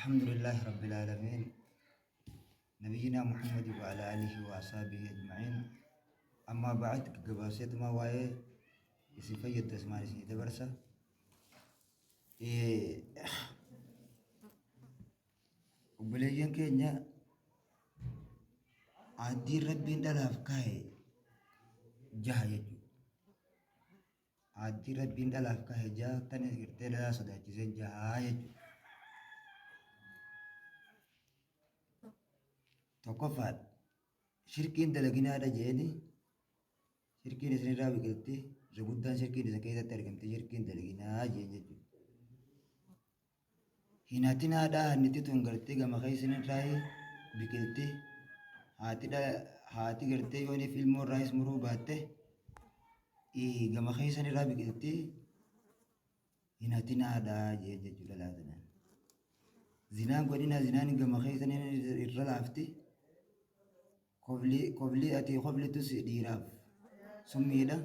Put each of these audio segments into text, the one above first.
Alhamdulillahi Rabbil Aalamiin. Nabiyyinaa Muhammad wa ala alihi wa ashabihi ajma'iin. Ammaa ba'ad gabaabseetumaa waa'ee isin fayyaddu asumaan isinii dabarsa. Obboleeyyan keenya aaddiin Rabbiin dhalaaf kaa'e jaha jechuudha. Aaddiin Rabbiin dhalaaf kaa'e jaha tan gartee dhalaa sodaachisee jaha jechuudha. Tokkoffaadha. Shirkiin dalaginaadha jeeni shirkiin isinirraa biqilti irra guddaan shirkiin isin keessatti argamti shirkiin dalaginaa jeen jechuudha. Hin hatinaadha hanniti tun gartee gama keessanirraa biqilti haati haati gartee yooniif ilmoo irraayis muruu baatte gama keessanirraa biqilti hin hatinaadha jeen jechuudha laatanaan. Zinaan godhinaa zinaan gama keessan irra laafti. Kofli kofli ati koflitus dhiiraaf summiidha.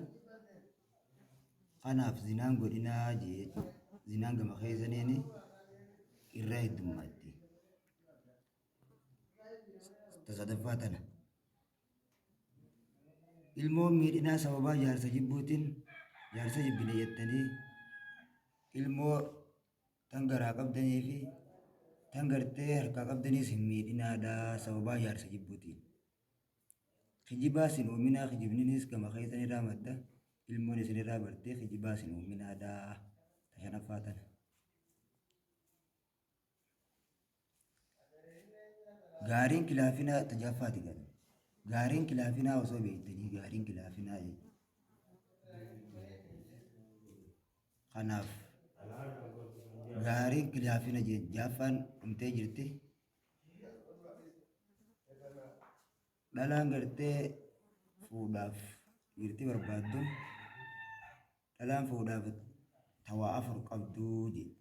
Kanaaf zinaan godhinaa jee jechuudha. Zinaan gama keessaniin irra heddummaatti. Ta sadaffaa tana. Ilmoon miidhinaa sababaa jaarsa jibbuutiin jaarsa jibbine jettanii ilmoo tan garaa qabdanii fi tan gartee harkaa qabdaniis hin miidhinaadha sababaa jaarsa jibbuutiin. Kijibaas hin uuminaa kijibninis gama keessan irraa madda ilmoon isin irraa bartee kijibaas hin uuminaadha. Ta shanaffaa tana. Gaariin kilaafinaa ta ja'affaati gala. Gaariin kilaafinaa osoo beektanii gaariin kilaafinaa jechuudha. Kanaaf gaariin kilaafina jeen ja'affaan dhumtee jirti. Dhalaan gartee fuudhaaf dhiirti barbaaddu dhalaan fuudhaaf tawaa afur qabduu jedhe.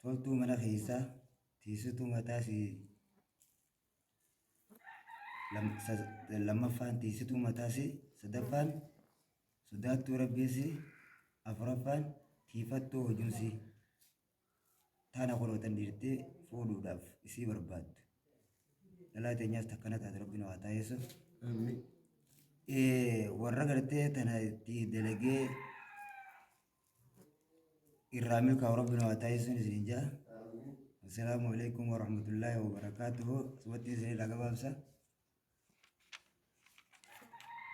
Toltuu mana keessaa tiisituu mataa si lammaffaan tiisituu mataa si sadaffaan sodaattuu rabbii si afuraffaan tiifattuu hojuun si taana kunoo tan dhiirtee fuudhuudhaaf isii barbaaddu. Dhalaa teenyaas takkana taate rabbi nu haa taasisu. Warra gartee tana itti dalagee irraa milkaa'u rabbi nu haa taasisuun isinin ja'a. Assalaamu alaikum warahmatullaahi wabarakaatuhu. Asumatti isin irraa gabaabsa.